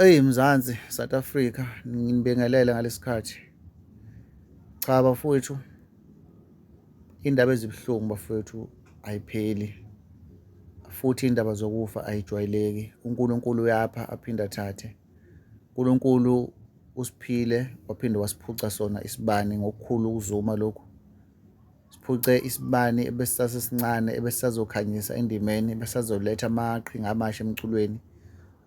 Eyi Mzansi, South Africa, nginibingelele ngalesikhathi. Cha bafowethu, indaba ezibuhlungu bafowethu ayipheli futhi indaba zokufa ayijwayeleki. UNkulunkulu uyapha aphinde athathe. UNkulunkulu usiphile waphinde wasiphuca sona isibani ngokukhulu ukuzuma lokhu. Siphuce isibani ebesisasesincane ebesisazokhanyisa endimeni, ebesazoletha amaqhinga amasha emculweni,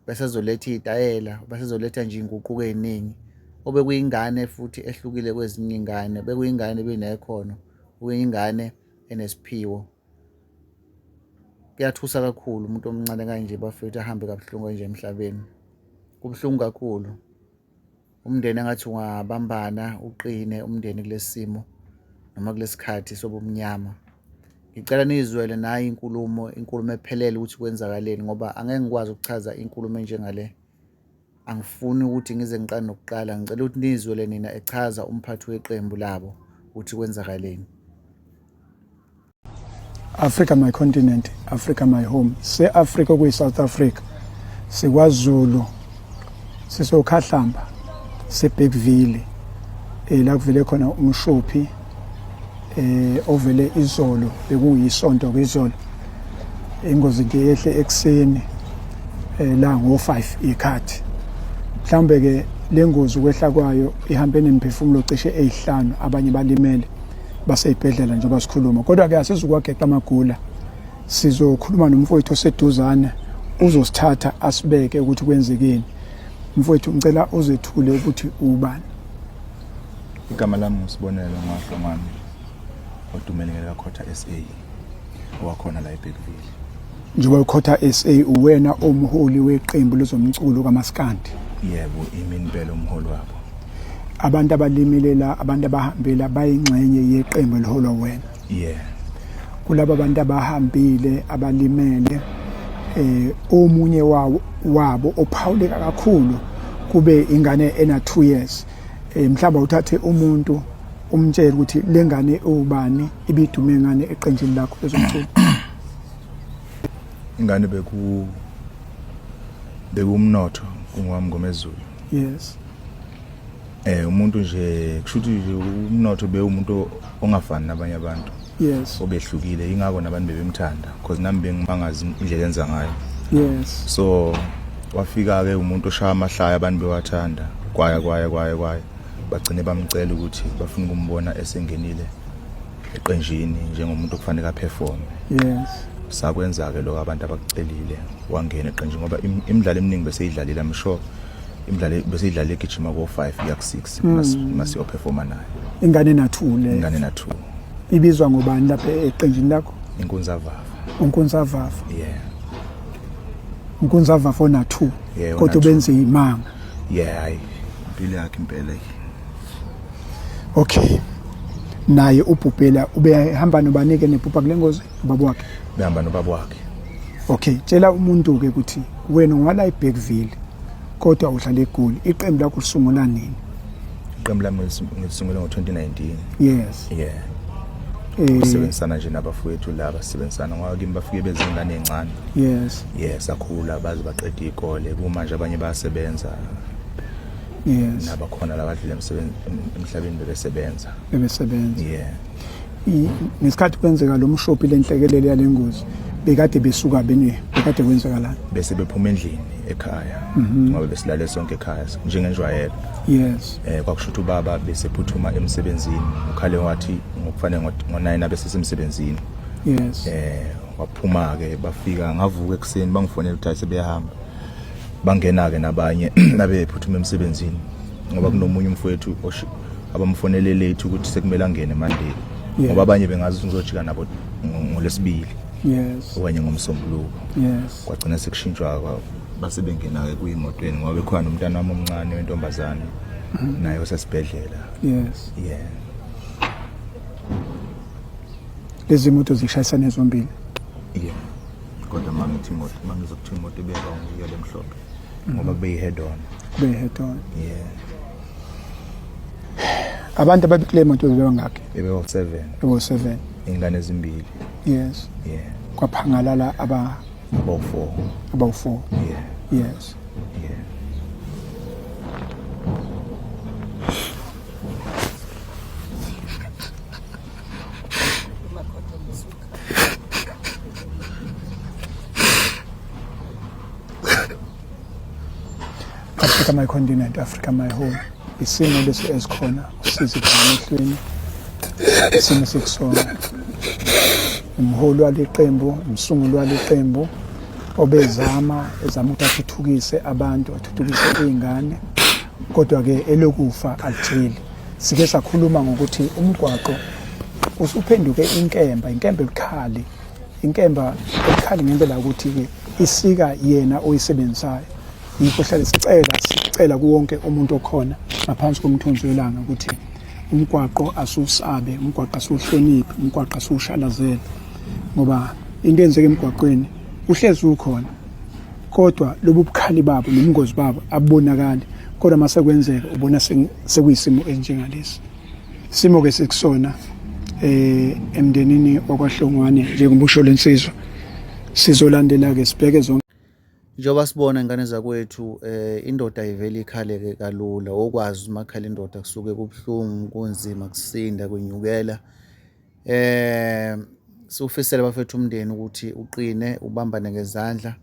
besazoletha iy'tayela, besazoletha nje iy'nguquko ey'ningi. Obekuyingane futhi ehlukile kwezinye iy'ngane, bekuyingane ebinekhono, bekuyingane enesiphiwo. Kuyathusa kakhulu umuntu omncane kanje bafethu ahambe kabuhlungu kanje emhlabeni. Kubuhlungu kakhulu. Umndeni engathi ungabambana uqine umndeni kulesi simo noma kulesi khathi sobumnyama. Ngicela niyizwele nayi inkulumo, inkulumo ephelele ukuthi kwenzakaleni ngoba angeke ngikwazi ukuchaza inkulumo enjengale. Angifuni ukuthi ngize ngiqale nokuqala, ngicela ukuthi niyizwele nina echaza umphathi weqembu labo ukuthi kwenzakaleni. Africa my continent, Africa my home. Se Africa kuyi South Africa. SikwaZulu. Sisokhahlamba. SeBergville. Eh la kuvele khona umshophi eh ovele izolo bekuyisonto kwizolo. Ingozi nje yehle ekseni eh la ngo 5 ikhathi. Mhlawumbe ke lengozi ukwehla kwayo ihambe nemiphefumulo cishe eyihlanu abanye balimele. Baseyibhedlela njengoba sikhuluma, kodwa ke asizukwageqa amagula, sizokhuluma nomfowethu oseduzane, uzosithatha asibeke ukuthi kwenzekeni. Mfowethu, ngicela uzethule ukuthi ubani. Igama lami nguSibonelo Ngwahlongwane, odumele ngelikaKhotha SA, owakhona la eBergville. Njengoba uKhotha SA uwena omholi weqembu lezomculo kaMaskandi. Yebo, imini impela umholi wabo. Abantu abalimele la, abantu abahambile bayingxenye yeqembu eliholwa wena. Yeah. Kulaba bantu abahambile abalimele, omunye wabo ophawuleka kakhulu kube ingane ena 2 years. Mhlawumbe uthathe umuntu umtshele ukuthi lengane ubani, ibidume ngane eqenjini lakho lezomculo. Ingane bekumnotho kungwami ngomezulu. Yes. Umuntu nje kushuthi nje umnotho bewumuntu ongafani nabanye abantu. Yes. Obehlukile, ingakho nabantu bebemthanda because nami bengimangazi indlela enza ngayo. Yes. So wafika ke umuntu oshaya amahlaya abantu bewathanda, kwaya kwaya kwaya kwaya bagcine bamcela ukuthi bafuna ukumbona esengenile eqenjini njengomuntu okufanele aperform. Yes. Sakwenza ke lokho abantu abakucelile, wangena eqenjini ngoba imidlalo eminingi beseyidlalile, I'm sure imidlalo beseyidlalile egijima ko 5 kuya ku 6 masiyo performa nayo. Ingane na 2 le. Ingane na 2. Ibizwa ngobani lapha eqenjini lakho? Inkunzavava. Unkunzavava. Yeah. Unkunzavava ona 2. Yeah, kodwa benze imanga. Yeah, hayi impilo yakhe impela. Okay. Naye ubhubhela ubehamba nobanike nebhubha kule ngozi, ubaba wakhe. Behamba nobaba wakhe. Okay, tshela umuntu ke ukuthi wena ungala eBergville kodwa udlala eGoli. Iqembu lakho lisungula nini? Iqembu lami ngilisungule ngo-2019. Yes. Yeah. Sisebenzisana nje nabafowethu laba, sisebenzisana ngoba kimi bafike bezingane ezincane. Yes. Yes, sakhula baze baqeda ikole. Kumanje abanye bayasebenza. Yes. Nabakhona labadlule emhlabeni bebesebenza. Bebesebenza. Yeah. Ngesikhathi kwenzeka lo mshophi lenhlekelele yalengozi bekade besuka bene bekade kwenzekalani? Bese bephuma endlini ekhaya ngoba besilale sonke ekhaya njengenjwayelo. Yes. Kwakusho ukuthi ubaba bese phuthuma emsebenzini, ukhale wathi ngokufanele ngo9 abe sesemsebenzini. Yes. Waphuma ke bafika, ngavuka ekseni bangifonela ukuthi sebeyahamba. Bangena ke nabanye nabephuthuma emsebenzini ngoba kunomunye umfowethu abamfonele late ukuthi sekumele angene Monday. Ngoba abanye bengazi ukuthi ngizojika nabo ngolesibili. Yes. Okanye ngomsombuluko. Yes. Kwagcina sekushintshwa base bengena ke kuyimotweni ngoba bekhona nomntana wami omncane wentombazane naye osesibhedlela. Yes. Yeah. Lezi moto zishayisana zombili. Yeah. Kodwa mangithi imoto, mangizokuthi imoto ibe wrong iyole mhlophe ngoba kube head on. Kube head on. Yeah. Abantu ababekule moto bebangaki? Bebe 7. Bebe 7. Ingane ezimbili. Yes. Yeah. Kwaphangalala aba About 4. About 4. Yeah. Yes. Yeah. Africa my continent, Africa my home. Isimo lesi esikhona usizi emehlweni, isimo sikusona. Umholi waleqembu, umsunguli waleqembu obezama ezama ukuthi athuthukise abantu, athuthukise izingane, kodwa ke elokufa alijeli. Sike sakhuluma ngokuthi umgwaqo usuphenduke inkemba, inkemba ebukhali, inkemba ebukhali ngendlela yokuthi-ke isika yena oyisebenzisayo. Yikho hlale sicela sicela kuwonke umuntu okhona ngaphansi komthunzi welanga ukuthi umgwaqo asusabe, umgwaqo asuhloniphe, umgwaqo asuwushalazele, ngoba into eyenzeka emgwaqweni uhlezi ukhona, kodwa lobu bukhali babo nobungozi babo abubonakali, kodwa uma sekwenzeka ubona sekuyisimo esinjengalesi. Isimo ke sikusona emndenini wakwaHlongwane njengoba usho lensizwa, sizolandela ke sibheke zonke. Njengoba sibona ingane zakwethu indoda ivele ikhale-ke kalula, okwazi uma kukhala indoda kusuke kubuhlungu, kunzima, kusinda, kwenyukela. Siwufisele bafethu umndeni ukuthi uqine, ubambane ngezandla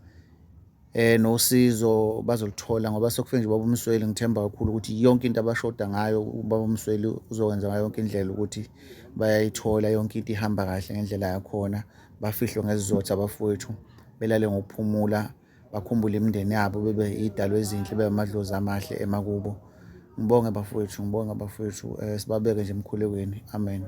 nosizo bazoluthola ngoba sekufike nje ubaba uMsweli, ngithemba kakhulu ukuthi yonke into abashoda ngayo ubaba uMsweli uzokwenza ngayo yonke indlela ukuthi bayayithola, yonke into ihamba kahle ngendlela yakhona, bafihlwe ngesizotha abafowethu, belale ngokuphumula, bakhumbule imindeni yabo, bebe iy'dalwa ezinhle, bebe amadlozi amahle emakubo. Ngibonge bafowethu, ngibonge bafowethu, sibabeke nje emkhulekweni. Amen.